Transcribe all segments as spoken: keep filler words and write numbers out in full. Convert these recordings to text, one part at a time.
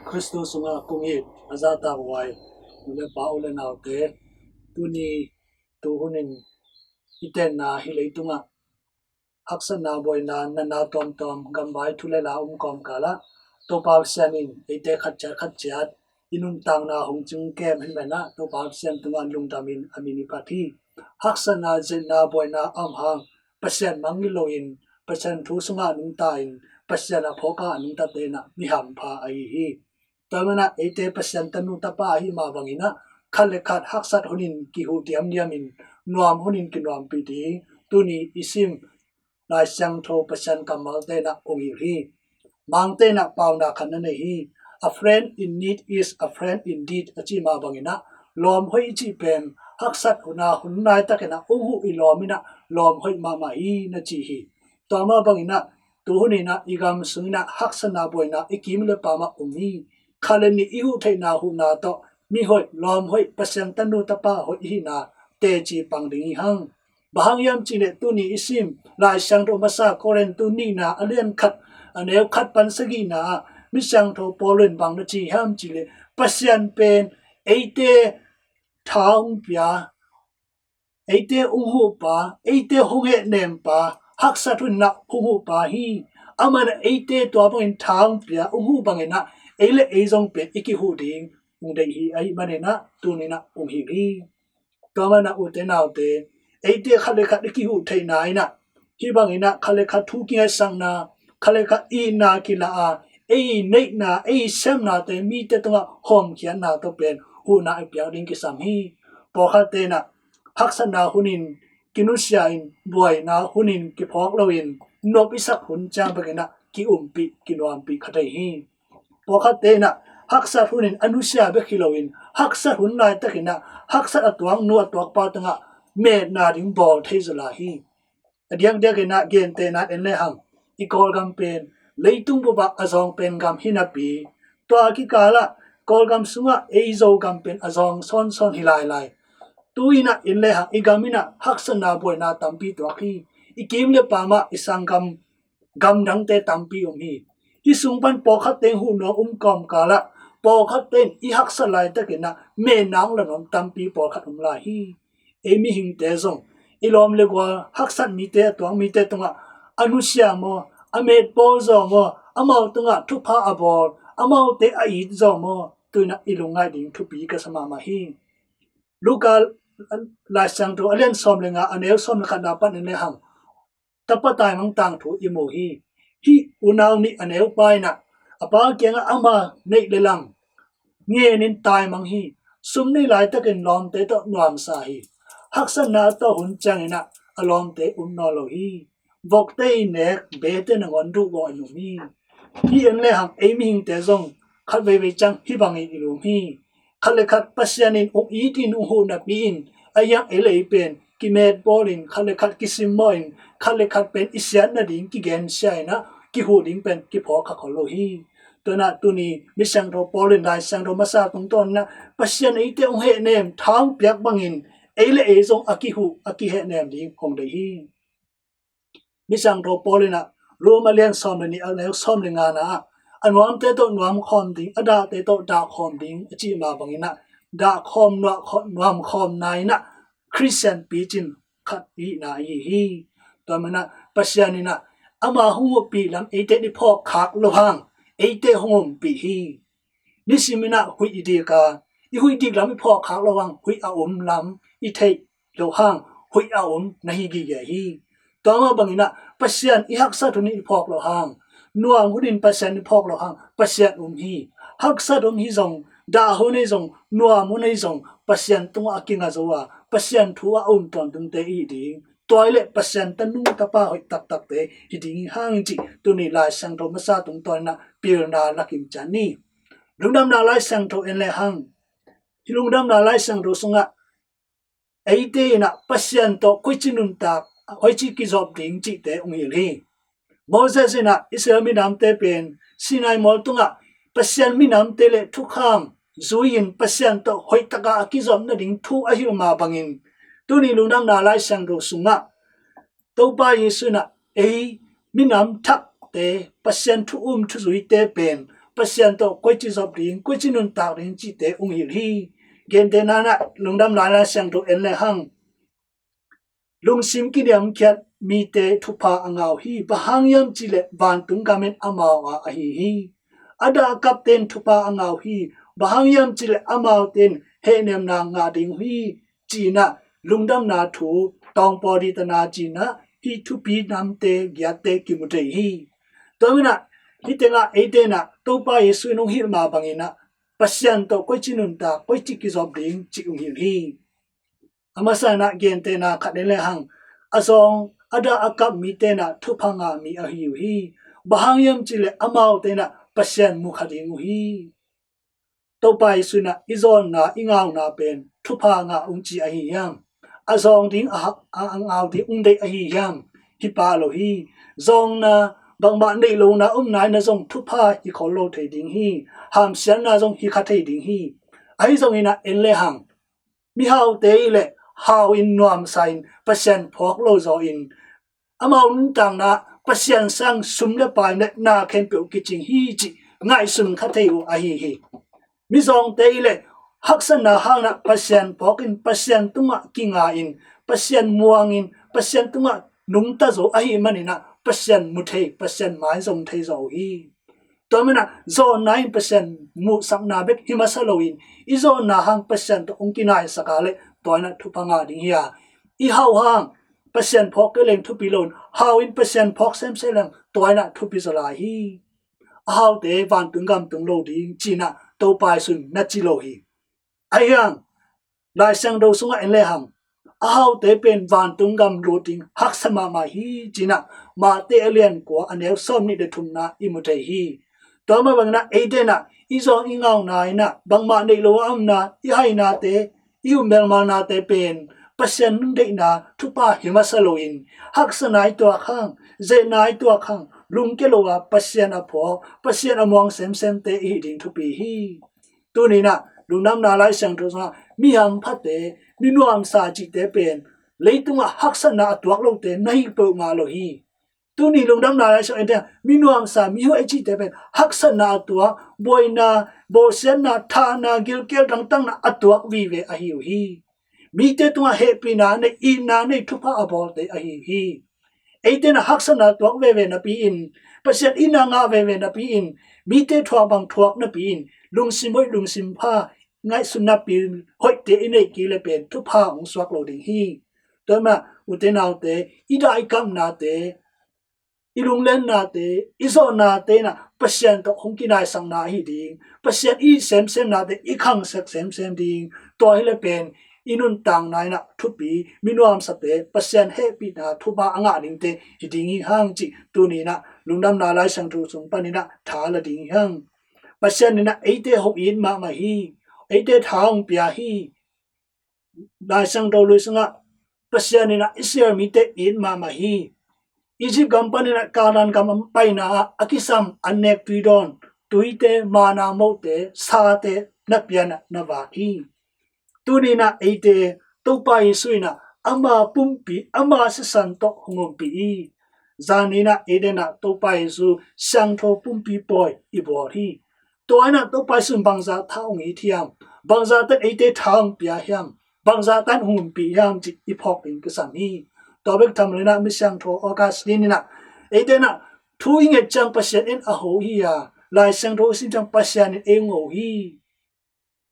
Khristu sungah kong it a zahtak huai nu le pa, u le naute, tuni, tu hunin i tenna hi leitungah haksatna, buaina, natna tuamtuam, gamvai thu le la um kawmkalah Topa Pasian in eite khat ciat khat ciat i nuntakna hong cing kem hi menah Topa Pasian tungah lungdamin a min i phat hi. Haksatna, zetna, buaina a om hang Pasian mangngilh loin Pasian thu sungah a nungta in Pasian a phawk a nungtate inah mi hampha ahi hi. Tua manah eite Pasian tanu tapa ahi mah banginah khat le khat haksat hunin kihuh diamdiamin nuam hunin kinuampih ding tuni i sim Lai Siangtho Pasian kammalte inah ong hilh hi. Mangte inah paunak khat na nei hi. A friend in need is a friend indeed, a cih mah banginah lawm hoih i cih pen haksat huna hun laitakinah ong huh i lawm inah lawm hoih mahmah hi na ci hi. Tua mah banginah tu huninah i gam sunginah haksatna, buaina i kim le pamah um hi. Khat le nih i huh theihna huhna tawh mihoih, lawm hoih, Pasian tanu tapa hoih i hihna teci pang ding hi hang. Bang hang hiam cihleh tuni i sim Lai Siangtho masa Korintu nihna a lian khat a neu khat pan sagihna ah mi siangtho Paul in bang na ci hiam cihleh Pasian pen eite tha hong pia, eite ong huhpa, eite hong hehnempa, haksat huninah hong huhpa hi. Amanah eite tua bangin tha hong pia, ong huh banginah ei le ei zong pen i kihuh ding ong deih hi. Ahi maninah tuninah ong hilh hi. Tua manah ute naute, eite khat le khat i kihuh theihna inah hih banginah khat le khat thu kingetsakna, khat le khat itna kila a ei neihna, ei semnate mite tungah hawmkhiatna tawh pen huhna i piak ding kisam hi. Pawlkhatte inah haksatna hunin kinusia in, buaina hunin kiphawk loin nop i sak hun ciang banginah ki-umpih kinuampih kha thei hi. Pawlkhatte inah haksat hunin a nusia bek hi loin haksat hun laitakinah haksat a tuak nu a tuak pa tungah metna ding bawl thei zaw lai hi. A diakdiakinah gentehna en lehang i Kawlgam pen leitung bupah a zawng pen gam hi napi, tua kikalah Kawlgam sungah ei Zogam pen a zawng sawnsawn hi lailai. Tu inah en lehang i gam inah haksatna, buaina tampi tuak hi. I kim le pamah i sanggam gamdangte tampi um hi. Hih sung pan pawlkhatte in huh nuam um kawmkalah pawlkhatte in i haksat laitakinah metna hong la nuam tampi pawlkhat um lai hi. Ei mihingte zong i lawm le gual haksat mite, a tuak mite tungah a nusia maw, a metpawl zaw maw, amau tungah thupha a bawl, amaute a it zaw maw, tu inah i lungngaih ding thupi ka sa mahmah hi. Luka Lai Siangtho a lian sawm le nga a neu sawm le khatna pan en lehang tapa taimang tangthu i mu hi. Hih unau nih a neupa inah a pa kiangah ama neih le lam ngenin taimang hi. Sum nei laitakin lawmte tawh nuamsa hi. Haksatna a tawh hun cianginah a lawmte um nawn lo hi. Vokte i nek, bete nangawn duhgawh in um hi. Hih en lehang ei mihingte zong khat veivei ciang hih bangin i lum hi. Khat le khat Pasian in ong itin ong huh napi in a hiang ei le ei pen kimetbawlin, khat le khat kisimmawhin, khat le khat pen i siat nading kigensia inah kihuh ding pen kiphawk kha khol lo hi. Tua inah tuni mi siangtho Paul in Lai Siangtho masa tungtawninah Pasian eite hong hehnem, tha hong piak bangin ei le ei zong a kihuh a kihehnem ding hong deih hi. Mi siangtho Paul inah Rom a lian sawm le nih a neu sawm le ngana ah a nuamte tawh nuamkhawm ding, a dahte tawh dahkhawm ding a cih mah banginah dahkhawm, nuamkhawm, nuamkhawmna inah Khristian picin khat i hihna ahi hi. Tua manah Pasian inah ama hong huhpih lam eite in i phawkkhak loh hang eite hong huhpih hi. Nisiminah huih i dik a, i huih dik lam i phawkkhak loh hang huih a um lam i theih loh hang huih a um na hi gige hi. Tua mah banginah Pasian i haksat hunin i phawk loh hang, nuam hunin Pasian i phawk loh hang Pasian um hi. Haksat hun hi zong, dah hun hi zong, nuam hun hi zong Pasian tungah a kinga zo a, Pasian thu a um tawntungte i hi ding, tua hi leh Pasian tanu tapa hoih taktakte hi ding hi hang cih tuni Lai Siangtho masa tungtawninah pilna lakin ciat ni. Lungdamna Lai Siangtho en lehang, hih Lungdamna Lai Siangtho sungah eite inah Pasian tawh koici nuntak, koici kizop ding cihte hong hilh hi. Moses inah Israel minamte pen Sinai mual tungah Pasian minamte le thukham zui-in Pasian tawh hoihtaka a kizop nading thu a hilh mah bangin tuni Lungdamna Lai Siangtho sungah Topa Jesu inah ei minam thakte, Pasian thu um thuzuite pen Pasian tawh koici zop ding, koici nuntak ding cihte ung hilh hi. Gentehna in ah Lungdamna Lai Siangtho en le hang, lungsim kiniamkhiat mite thupha a ngah uh hi. Bang hang hiam cih leh vantung gam in amau a ahi hi. A dah a kapte in thupha a ngah uh hi. Bang hang hiam cih leh amaute in hehnemna ngah ding uh hi, ci-in ah Lungdamna Thu, Tawngpaw Ditana ci-in ah hih thupi namte giatte kimu thei hi. Tua manin ah hih tengah eite in ah Topa Jesu in hong hilh mah bangin ah Pasian tawh koici nuntak, koici kizop ding cih hong hilh hi. A masa in ah gentehna khat en le hang, a zawng a dah a kap mite in ah thupha ngah mi ahi uh hi. Bang hang hiam cih leh amaute in ah Pasian mu kha ding uh hi. Topa Jesu in ah i zawnna, i ngauna pen thupha ngah ung ci ahi hiam? A zawng ding, a, a, a ngau ding ung deih ahi hiam? Hi pah lo hi. Zawngna, bangmah neih lohna omna in ah zong thupha hi khol lo thei ding hi. Hamsiatna zong hi kha thei ding hi. Ahi zongin ah en le hang, mihaute i leh hau in nuamsa in Pasian phawk lo zaw in, amau nuntakna Pasian sang sum le pai le na khempeuh kicing hi cih ngaihsun kha thei uh ahi hi. Mizawngte i leh haksatna hangin ah Pasian phawk in, Pasian tungah kinga in, Pasian muang in, Pasian tungah nungta zo ahih manin ah Pasian mu thei, Pasian maizong thei zaw uh hi. Tua manin ah zawnna in Pasian muhsakna bek hi masa loin, i zawnna hang Pasian tawh hong kinaisak a leh tua in ah thupha ngah ding hi a, i hau hang Pasian phawk kei leng thupi lo in, hau in Pasian phawk semsem leng tua in ah thupi zaw lai hi. A haute vantung gam tung lo ding ci-in ah Topa Jesu in na ci lo hi. Ahi hang Lai Siangtho sungah en le hang, a haute pen vantung gam lut ding haksa mahmah hi ci-in ah Matthai a lian kua a neu sawmnih le thumna i mu thei hi. Tua mah bangin ah eite in ah i zawng i ngauna in ah bangmah neih lo a omna, i hainate, i ummelmalnate pen Pasian nungdeihna thupha hi masa loin, haksatna i tuak hang, zehna i tuak hang, lungkia lo a Pasian a phawk, Pasian a muang semsemte i hih ding thupi hi. Tuni in ah Lungdamna Lai Siangtho sungah mi hamphate, mi nuamsa cihte pen leitungah haksatna a tuak lote na hi peuhmah lo hi. Tuni Lungdamna Lai Siangtho in ah mi nuamsa, mi hoih cihte pen haksatna a tuak, buaina, bawlsiatna, thahna, gilkial dangtakna a tuak vive ahi uh hi. Mite tungah hehpihna nei, itna nei, thupha a bawlte ahi uh hi. Eite in ah haksatna tuak veve napi in, Pasian itna ngah veve napi in, mite thuak bang thuak napi in, lungsim hoih, lungsim pha, ngaihsutna pilhoihte i neih kei leh pen thupha hong suak lo ding hi. Tua manin ah ute naute, i dah i kapnate, i lunglennate, i zawnnate in ah Pasian tawh hong kinaisakna ahi ding, Pasian i it semsemnate i khangsak semsem ding, tua hi leh pen i nuntakna in ah thupi, mi nuamsate, Pasian hehpihna thupha a ngah dingte hi ding hi hang cih tuni in ah Lungdamna Lai Siangtho sung panin ah tha la ding hi hang. Pasian in ah eite hong it mahmah hi. Eite tha hong pia hi. Lai Siangtho lui sungah Pasian in ah Israel mite it mahmah hi. Egypt gam panin ah Kanaan gam paina ah a kisam an nek tui dawn, tuite, manna mote, sate na pia in ah na vak hi. Tuni in ah eite Topa Jesu in ah ama pumpi, ama sisan tawh hong ompih hi. Zan in ah eite in ah Topa Jesu siangtho pumpi pawi i bawl hi. Tua in ah Topa Jesu in bangzah tha hong it hiam, bangzah tawh eite tha hong pia hiam, bangzah tawh hong ompih hiam cih i phawk ding kisam hi. Tua bek tham lo in ah mi siangtho Augustine in ah eite in ah thu i nget ciang Pasian in a ho hi a, Lai Siangtho i sim ciang Pasian in ei hong ho hi.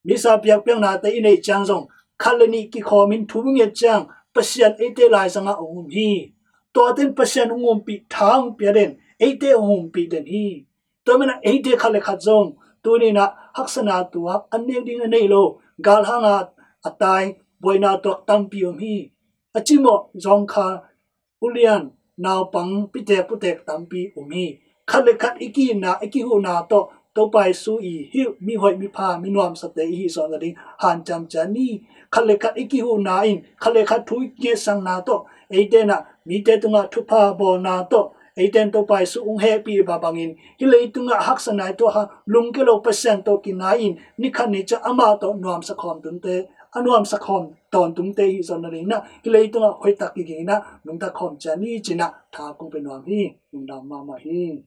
Misa piakpiaknate i neih ciang zong khat le nih kikhawmin thu i nget ciang Pasian eite laizangah hong um hi. Tuate in Pasian hong ompih, tha hong pia den, eite hong ompih den hi. Tua manin ah eite khat le khat zong tuni in ah haksatna tuak, an nek ding a neih lo, galhang a a tai, buaina tuak tampi om hi. A cimawh zawngkhal, ulian, naupang, pitek putek tampi om hi. Khat le khat i ki-itna, i kihuhna tawh Topa Jesu i hilh mi hoih, mi pha, mi nuamsate i hih zawh nading hanciam ciat ni. Khat le khat i kihuhna in, khat le khat thu i ngetsanna tawh eite in ah mite tungah thupha bawlna tawh eite in Topa Jesu hong hehpih mah bangin hih leitungah haksatna i tuak hang, lungkia lo, Pasian tawh kinai-in ni khat ni ciang amah tawh nuamsa khawm tunte, a nuamsa khawm tawntungte i hih zawh nading in ah hih leitungah hoihtak kiging in ah nungta khawm ciat ni ci-in ah tha kong pia nuam hi. Lungdam mahmah hi.